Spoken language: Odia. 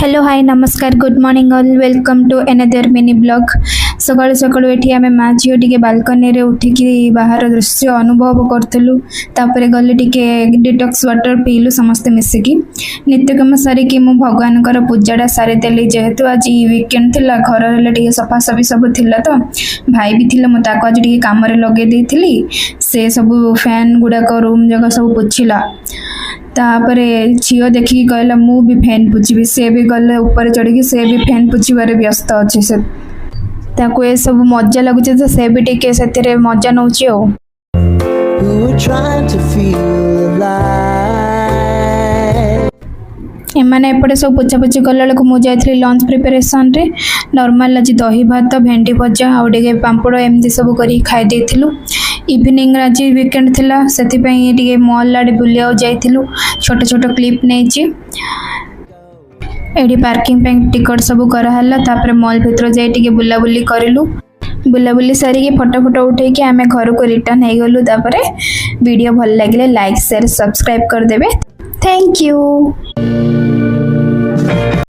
ହ୍ୟାଲୋ, ହାଇ, ନମସ୍କାର, good morning all, welcome to another mini vlog. ସକାଳୁ ସକାଳୁ ଏଠି ଆମେ ମା ଝିଅ ଟିକେ ବାଲକୋନିରେ ଉଠିକି ବାହାର ଦୃଶ୍ୟ ଅନୁଭବ କରୁଥିଲୁ। ତାପରେ ଗଲେ ଟିକେ ଡିଟକ୍ସ ୱାଟର ପିଇଲୁ ସମସ୍ତେ ମିଶିକି। ନିତ୍ୟକାମ ସାରିକି ମୁଁ ଭଗବାନଙ୍କର ପୂଜାଟା ସାରିଦେଲି। ଯେହେତୁ ଆଜି ୱିକେଣ୍ଡ ଥିଲା, ଘର ହେଲେ ଟିକେ ସଫାସଫି ସବୁ ଥିଲା ତ। ଭାଇ ବି ଥିଲା, ମୁଁ ତାକୁ ଆଜି ଟିକେ କାମରେ ଲଗେଇ ଦେଇଥିଲି। ସେ ସବୁ ଫ୍ୟାନ୍ ଗୁଡ଼ାକ, ରୁମ୍ ଯାକ ସବୁ ପୋଛିଲା। ତାପରେ ଝିଅ ଦେଖିକି କହିଲା, "ମୁଁ ବି ଫ୍ୟାନ୍ ପୋଛିବି।" ସେ ବି ଗଲେ ଉପରେ ଚଢ଼ିକି ସେ ବି ଫ୍ୟାନ୍ ପୋଛିବାରେ ବ୍ୟସ୍ତ ଅଛି। ସେ ତାକୁ ଏସବୁ ମଜା ଲାଗୁଛି ତ ସେ ବି ଟିକେ ସେଥିରେ ମଜା ନେଉଛି ଆଉ। Who were trying to feel alive. ଏମାନେ ଏପଟେ ସବୁ ପୋଛାପୋଛି କଲାବେଳକୁ ମୁଁ ଯାଇଥିଲି ଲଞ୍ଚ ପ୍ରିପାରେସନ୍ରେ। ନର୍ମାଲ ଆଜି ଦହି ଭାତ, ଭେଣ୍ଡି ଭଜା ଆଉ ଟିକେ ପାମ୍ପଡ଼ ଏମିତି ସବୁ କରିକି ଖାଇ ଦେଇଥିଲୁ। ଇଭିନିଂରେ ଆଜି ୱିକେଣ୍ଡ ଥିଲା, ସେଥିପାଇଁ ଟିକେ ମଲ୍ ଆଡ଼େ ବୁଲିବାକୁ ଯାଇଥିଲୁ। ଛୋଟ ଛୋଟ କ୍ଲିପ୍ ନେଇଛି। ଏଠି ପାର୍କିଂ ପାଇଁ ଟିକଟ ସବୁ କରାହେଲା। ତାପରେ ମଲ୍ ଭିତରେ ଯାଇ ଟିକେ ବୁଲାବୁଲି କରିଲୁ। ବୁଲାବୁଲି ସାରିକି ଫଟୋ ଫଟୋ ଉଠେଇକି ଆମେ ଘରକୁ ରିଟର୍ନ ହେଇଗଲୁ। ତାପରେ ଭିଡ଼ିଓ ଭଲ ଲାଗିଲେ ଲାଇକ୍, ସେୟାର, ସବସ୍କ୍ରାଇବ୍ କରିଦେବେ। Thank you.